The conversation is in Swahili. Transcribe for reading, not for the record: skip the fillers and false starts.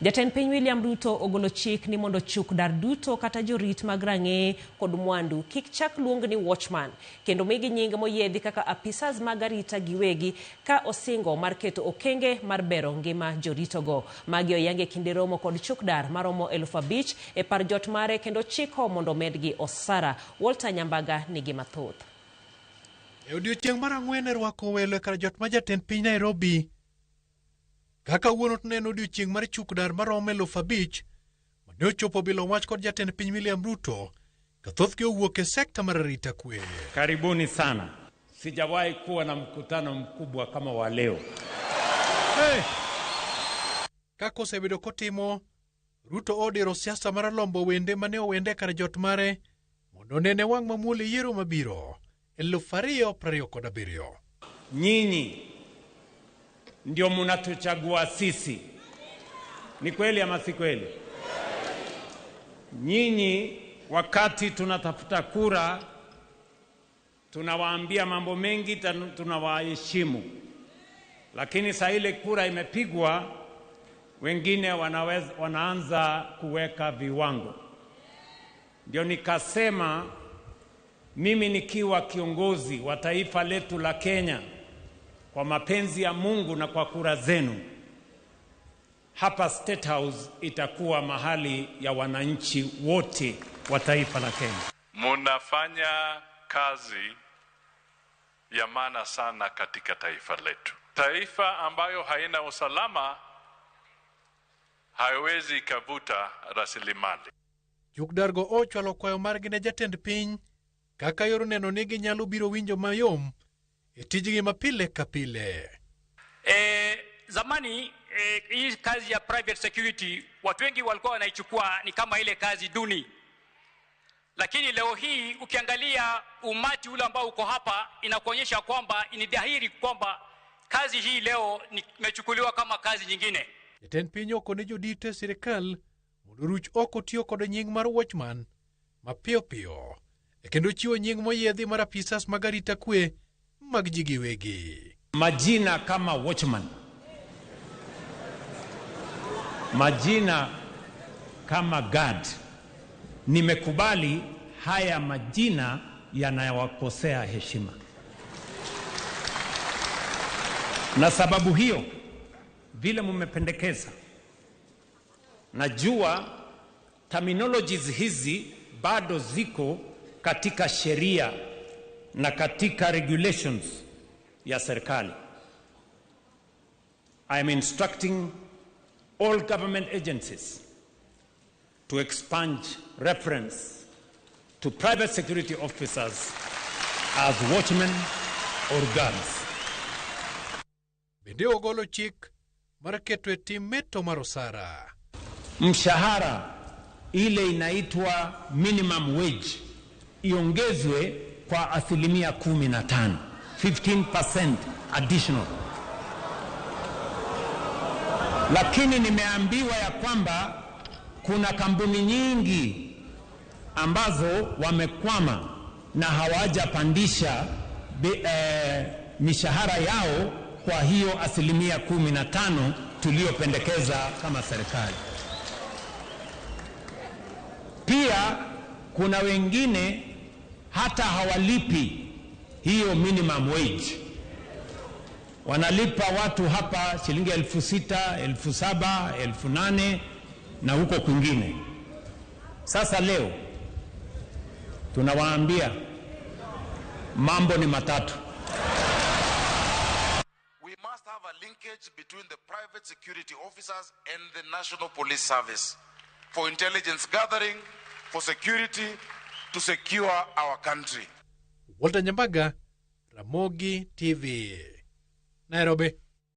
Jatend piny William Ruto ogolo chik ni mondo chuk dar duto kata jorit mag rang'eye kod mwandu kik chak luong ni watchman kendo migi nying moyiedhi kaka apisas mag arita giwegi ka osingo mar keto okenge mar bero ngima joritogo. Magi oyang e kinde romo kod chuk dar maromo 5,000 e par jot mare kendo chiko mondo medgi osara. Walter Nyambaga nigi mathoth. E odiochieng' mar ang'wen e rwako welo e kar jot ma jatend piny Nairobi. Kaka wuono to ne en odiochieng' mar chuk dar maromo 5,000 mane ochopo bilo wach kod jatend piny William Ruto ka thothgi owuok e sekta mar arita kwe. Karibuni sana. Sijawahi kuwa na mkutano mkubwa kama wa leo. Hey! Kaka osebedo kotimo, Ruto odiro siasa mar lombo wende mane owende e kar jot mare mondo onene wang' mamuol e yiero mabiro 2027. Nyinyi ndio mnatuchagua sisi. Ni kweli ama si kweli? Nyinyi wakati tunatafuta kura tunawaambia mambo mengi, tunawaheshimu. Lakini saa ile kura imepigwa, wengine wanaanza kuweka viwango. Ndio nikasema mimi nikiwa kiongozi wa taifa letu la Kenya, kwa mapenzi ya Mungu na kwa kura zenu, hapa State House itakuwa mahali ya wananchi wote wa taifa la Kenya. Munafanya kazi ya maana sana katika taifa letu. Taifa ambayo haina usalama haiwezi ikavuta rasilimali. Chukdargo ochwalo kwayo margi ne jatend piny kaka yor neno ni ginyalo biro winjo mayom e tijgi ma pile ka pile. Zamani hii kazi ya private security watu wengi walikuwa wanaichukua ni kama ile kazi duni. Lakini leo hii ukiangalia umati ule ambao uko hapa inakuonyesha kwamba ni dhahiri kwamba kazi hii leo imechukuliwa kama kazi nyingine. Jatend piny okone jodito e sirikal mondo oruch oko tiyo kod nying mar watchman mapiyo piyo e kendo chiwo nying moyiedhi mar apisas mag arita kwe mag ji giwegi. Majina kama watchman, majina kama guard, nimekubali haya majina yanayowakosea heshima. Na sababu hiyo vile mmependekeza, najua terminologies hizi bado ziko katika sheria na katika regulations ya serikali. I am instructing all government agencies to expunge reference to private security officers as watchmen or guards. Bende ogolo chik mar keto e tim meto mar osara. Mshahara ile inaitwa minimum wage iongezwe kwa asilimia 15, 15% additional. Lakini nimeambiwa ya kwamba kuna kampuni nyingi ambazo wamekwama na hawajapandisha mishahara yao kwa hiyo asilimia 15 tuliyopendekeza kama serikali. Pia kuna wengine hata hawalipi hiyo minimum wage. Wanalipa watu hapa shilingi 6,000, 7,000, 8,000 na huko kwingine. Sasa leo tunawaambia mambo ni matatu. We must have a linkage between the private security officers and the National Police Service for intelligence gathering, for security, to secure our country. Walter Nyambaga, Ramogi TV, Nairobi.